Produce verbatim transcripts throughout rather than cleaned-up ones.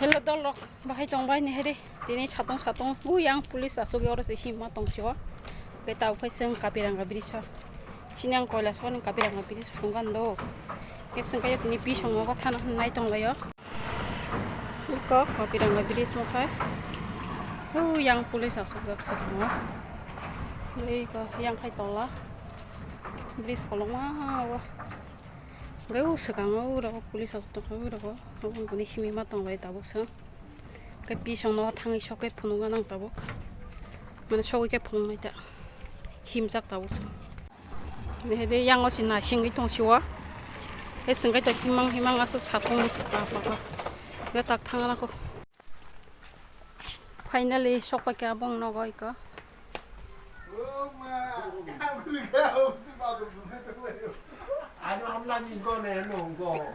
Hello dolrok, bahai tong bai ni heri. Tini satung satung, u yang police asuk oro se himma tong sio. Ke tau phai seng Kapiranga bridge o. Sini ang koila soni Kapiranga bridge phungan do. Ke seng kayo tini pisong nogo thana nai tong layo. Iko Kapiranga bridge mo khai. U yang police asuk jak se mo. Iko yang khai tola. Bridge kolong ma wa. Gai u swkang o uro police asuk tong khai uro. Aboni himma tong lai tabuk seng. Ke pisong no thangwi sok ke phunukna nang tabuk. Mane sogwi ke phunuknai ta. Himjak tabuk se. Nehede yango si naisingwi tong siwa. He singkai to himang himang aswk satung pa pa pa. Ga tak thangna ko. Finally sokpai ke abong nogo iko.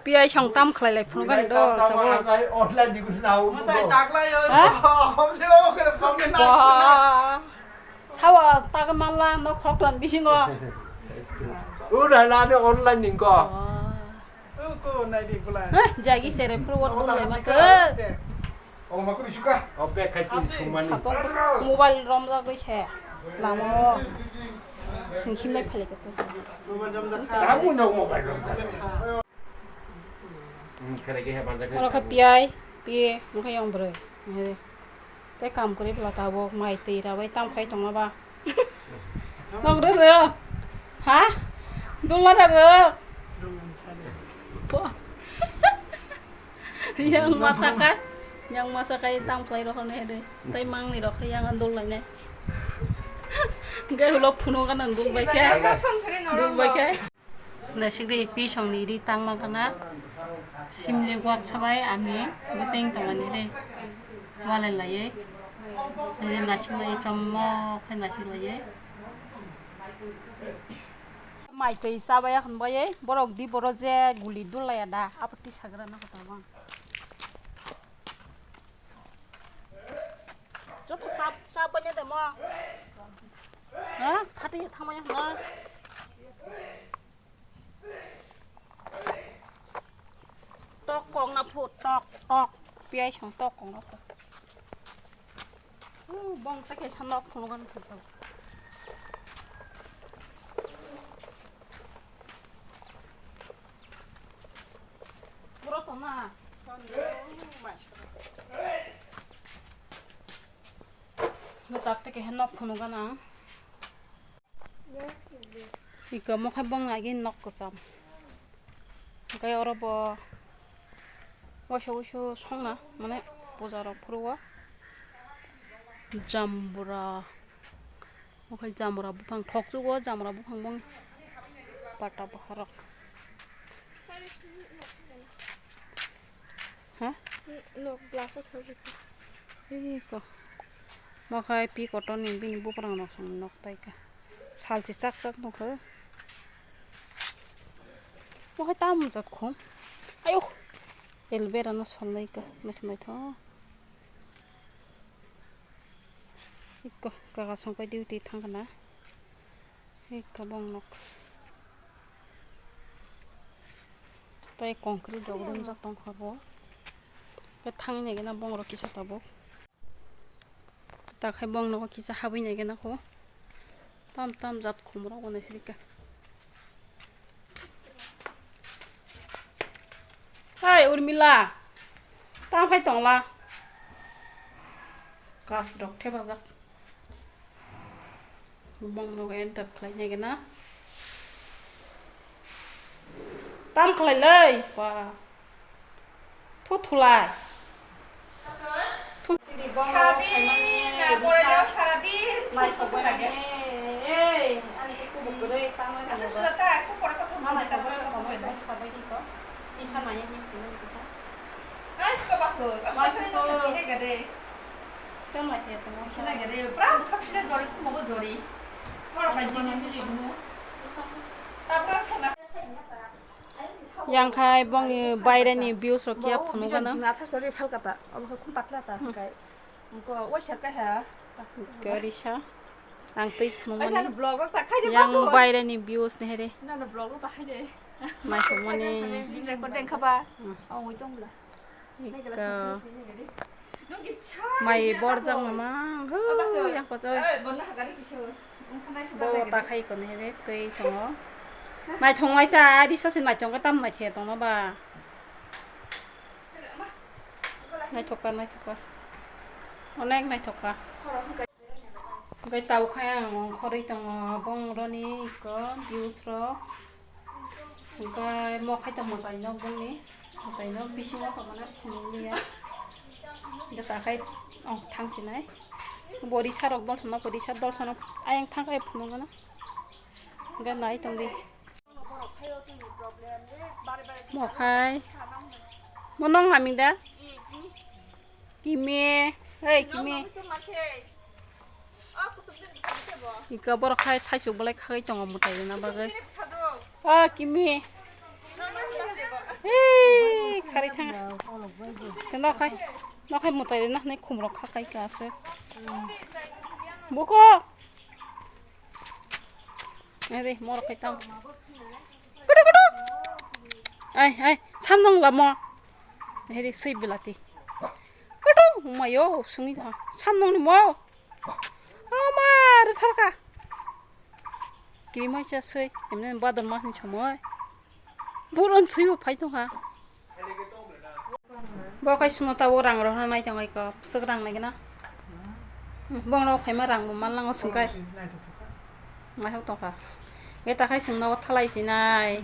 Piyai song tam khlai lai phunuk gani do. Online di kusna. Ha? Wah. Sawa tak mala no khoklan bisingo. Udah lah ada online nih kok. Wah. Hah, jagi sere pro wor bom lai ma ke. Omo kuri suka. Ope khai tin sumani. Mobile rom jagwi se. Lamo. Sing himnai phale khe. Kamu no mobile rom jagwi. Hmm, kare ke hepan jagwi. Oro khe piyai, piye, mokhe yong bwrwi. Tei kam kwrwi bwla tabuk mai twi rabai tam khai tongma ba. Nok rw rw. Ha? Dulna rw rw. Yang masa kai, yang masa kai tam khlai rokho ne de. Tei mangni rokho yang dul lai ne. Gai ulo phunu gana dul bai khe. Dul bai khe. Naisik de pisong ni ri tangma gana. Simli guak sabai ami beteng tangani de. Wale lai. Naisik lai chomo khe naisik lai. Mai twi chabai akhon bai borok di boro je guli dul laya da. Apo twi sagra na kota bang. Joto sap, sap banya de mo. Ha? Phati thamaya na. Tok kong na phu, tok, tok. Piyai song tok kong na phu. Uh, bong sa ke sanok phunu gan phu. Bro to na. Betak te kehe nok phunu gana. Ika mokhe bong agi nok kwcham. Hwnkhe oro bo waisa wuisu songna mane puja rok phuru o. Jambura. Okhai jamura buphang thokchugo, jamura buphang bong pata baharok. Ha? Nok glass o thok. Iko. Mokhai pi kotor ni bini buprang rok song nok tai ka. Salchi chak chak nokho. Mokhai tam jat khum. Ayo. Elbera no solnai ka. Naising naithok. Iko kaka songpai duty thangkha na. Iko bong nok. Tai concrete rok romjak tongkha bo. Khe thangwi naikhe na bong rok kisa tabuk. Takhai bong nogo kisa habwi naikhe na kho. Tam tam jat khum rok bo naisirika. Hai Urmila, tam phai tongla. Gas rok thepajak. Bong nogo enter khlai nai gana. Tam khlai lai, ba. Thu thulai. Thu siri bong nogo khlai mani, risa. Naithok bai mani. Ei, ani khe kubuk kwrwi, tam bai mani. Mama khe bai sabai di ko. Isa nai ni kisa. Yang khai bong baire ni views rok ya phunuk gana. Athar sori phalkata, obo khum patla ta kai. Ko waisa kai ha. Gari sa. Ang twi phunuk mani. Yang baire ni views ni here. Nana vlog ta khai de. Mai phunuk mani. Record deng khaba. Ong wi tong bla. Ika mai borjak mamang, hu, yang kochoi. Bo ta khai kono hede twi tongo. Naithok nai ta, adi sasi naithok khe tam naikhe tongo ba. Naithok ka, naithok ka. Onek naithok ka. Hwnkhe tabuk khe ang ongkhorwi tongo, bongroni iko views rok. Hwnkhe mo khai tong mwtai nok boni, mwtai nok bisingo tongmani phunukliya. Hwnkhe takhai ong thangsinai. Bo risa rok dolsona, bo risa dolsona ayang thangkhai phunukgwno. Hwnkhe nai tongdi. Mo khai. Mo nong nami da? Kimi. Hey, Kimi. Ika borok khai thaisuk bolai khagwi tongo mwtai rwna bagwi. O Kimi. Hey, khari thang. Nokhai, nokhai mwtai rwna hwnwi khumrok khakai ka aswk. Buko. Ere, morok khai tang. Kudu, kudu. Ai, ai, samnong lamo. Ere, sui bilati. Kudu, umayo, sungwi tha. Samnong ni mo. Ama, rutharka. Ki mai cha sui, emne badon mas ni chomoi. Buron sui bo phai tong ha. Bo khai chwngno tabuk rang rohorna nai tongo iko, bwswk rang nai gana. Hmm, bongno phaima rang bo manlango chwng khai. Naithok tongkha. Ge ta khai chwngno thalai sinai.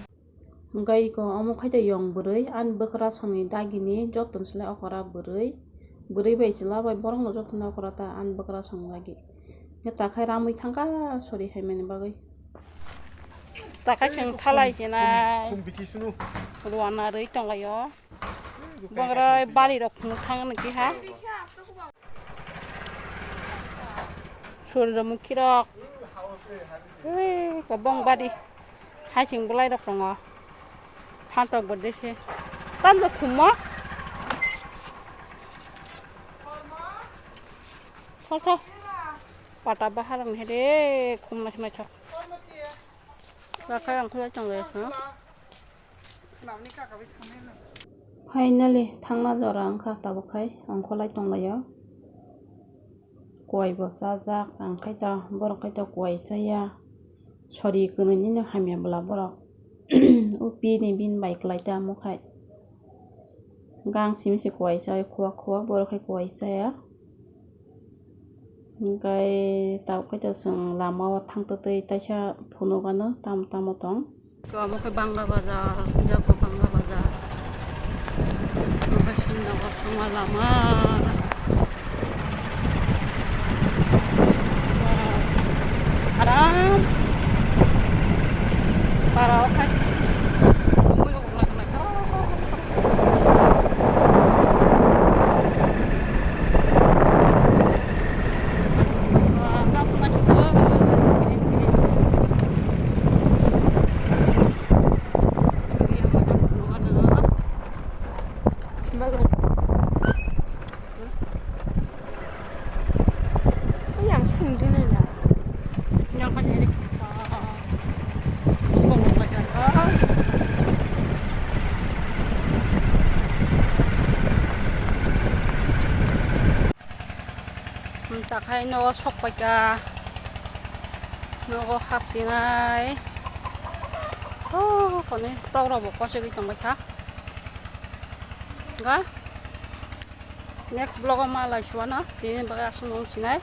Hwnkhe iko omo khai tei yong bwrwi, ani bwkrasongni dagini joto ni slai okora bwrwi. Bwrwi bai chwla bai borokno jotono okora ta ani bwkrasongni dagi. Hwnkhe ta khai ramwi thangkha sori haimani bagwi. Ta khai chwng thalai sinai. Ruana rwi tonglaio. Bongrai bari rok phunuk thang nang kiha. Surjomukhi rok. Ui, kobong bari. Hai sing bulai rok tongo. Phantok berde se. Tam do khummo. Tho, tho. Pata bahar ang hede khum nai nai thok. Rakhai ang khulai tong le, ha? Finally, thangna jora wngkha tabuk khai ongkholai tonglaio. Kuwai bo chajak, ang khai to, borok khai to kuwai chaya. Sori kwnwi nini hamya bwla borok. O pini bini bai kwlai ta omo khai. Gang simi se kuwai chaya, khuwak khuwak borok khai kuwai chaya. Hingkai tabuk khe to chwng lama o thang twtwi taisa phunuk ano tamo tamo tong. Omo khe Banga Bazar, Jago Banga Bazar. Omo khe Srinagar thangma lama. Aram. Para o khai. Yang sung di nai la. Yang kan ini. Takhai nogo sok paikha. Nogo hapsinai. Oh, koni tok rok bo kosegwi tongbaikha. Ga. Next vlog o ma lai suana, tini bagwi aswk nung sinai.